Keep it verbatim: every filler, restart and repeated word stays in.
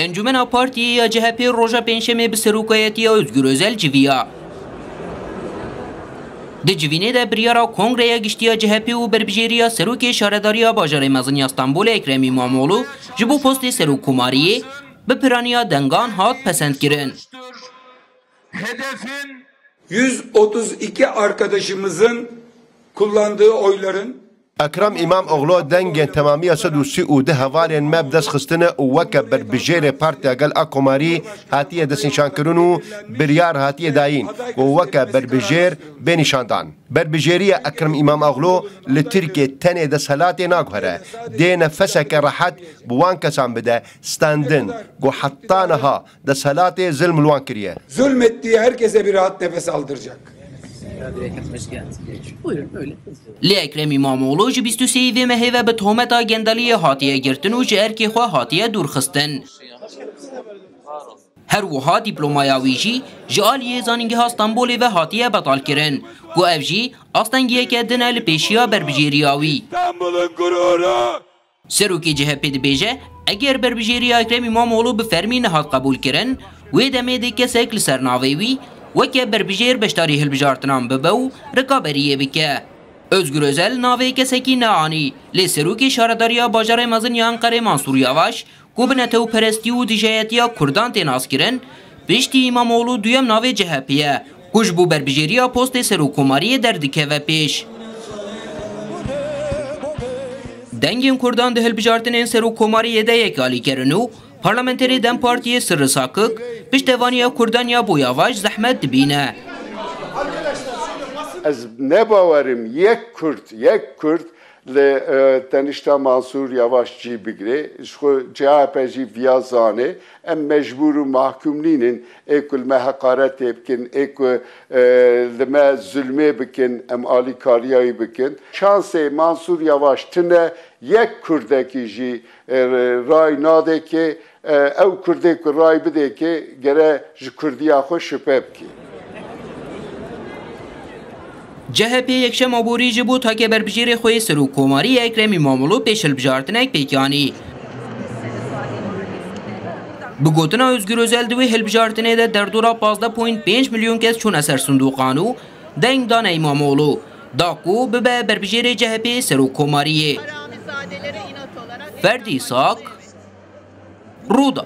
Encûmena Partiyê ya C H P roja Pêncşemê bi serokayetiya Ozgur Ozel civiya. Di civînê de biryara Kongreya Giştî ya C H P û berbijêriya serokê şaredariya bajarê mezin ya Stenbolê Ekrem Îmamoğlu ji bo postê serokkomariyê bi piraniya dengan hat pesendkirin. Hedefin yüz otuz iki arkadaşımızın kullandığı oyların Ekrem Îmamoğlu dengên temamiya sed û sî û du hevalên me bi dest xistine û weke berbijêrê Partiya Gel a Komarî hatiye destnîşankirin û biryar hatiye dayîn û weke berbijêr bê nîşandan. Berbijêriya Ekrem Îmamoğlu li Tirkiyê tenê desthilatê naguhere, dê nefeseke rehet bi wan kesan bide, standin ku heta niha desthilatê zilm li wan kiriye. Zulmettiği herkese bir rahat nefes aldıracak. Lê Ekrem Îmamoğlu ji bîst û sê vê mehê ve bi tohmeta gendeliyê hatiye girtin û ji erkê xwe hatiye dûrxistin. Her wiha dîplomaya wî jî ji aliyê Zanîngeha Stenbolê ve hatiye betalkirin, ku ev jî astengiyeke din e li pêşiya berbijêriya wî. Serokê C H P dibêje, eger berbijêriya Ekrem Îmamoğlu bi fermî nehat qebûlkirin, wê demê dê kesek li ser navê wî weke berbijêr beşdarî hilbijartinan bibe û rikaberiyê bike. Ozgur Ozel navê kesekî neanî, lê serokê şaredariya bajarê mezin ya Enqerê Mansûr Yavaş, ku bi netewperestî û dijayetiya Kurdan tê naskirin, piştî Îmamoğlu duyem navê C H P ye, ku ji bo berbijêriya postê serokkomariyê derdikeve pêş. Dengên Kurdan di hilbijartinên serokkomariyê de yekalî kirin û parlamenterê DEM Partiyê Sirri Sakik piştevaniya Kurdan ya bo Yavaş zehmet dibîne. Ez ne bawerim yek Kurd, yek Kurd li, e, tenişta Mansûr Yavaş cî bigire. Ji xwe C H P jî viya zane. Em mecbûr û mahkûm nînin ê ku li me heqaretê bikin, ê ku, e, li me zulmê bikin, em alîkariya wî bikin. Şansê Mansûr Yavaş tune, yek Kurdekî jî, e, ray nadê kê, e, ew Kurdê ku ray bidê kê, gere ji Kurdiya xwe şipe bikê. C H P yekşema borî ji bo take berbijêrê xwe yê serokkomarî Ekrem Îmamoğlu pêşhilbijartinek pêk anî. Bi gotina Ozgur Ozel di wê hilbijartinê de derdora pazdeh point pênc milyon kes çûne ser sindoqan û deng dane Îmamoğlu, da ku bibe berbijêrê C H P serokkomariyê. Ferdî Sak, Rûda.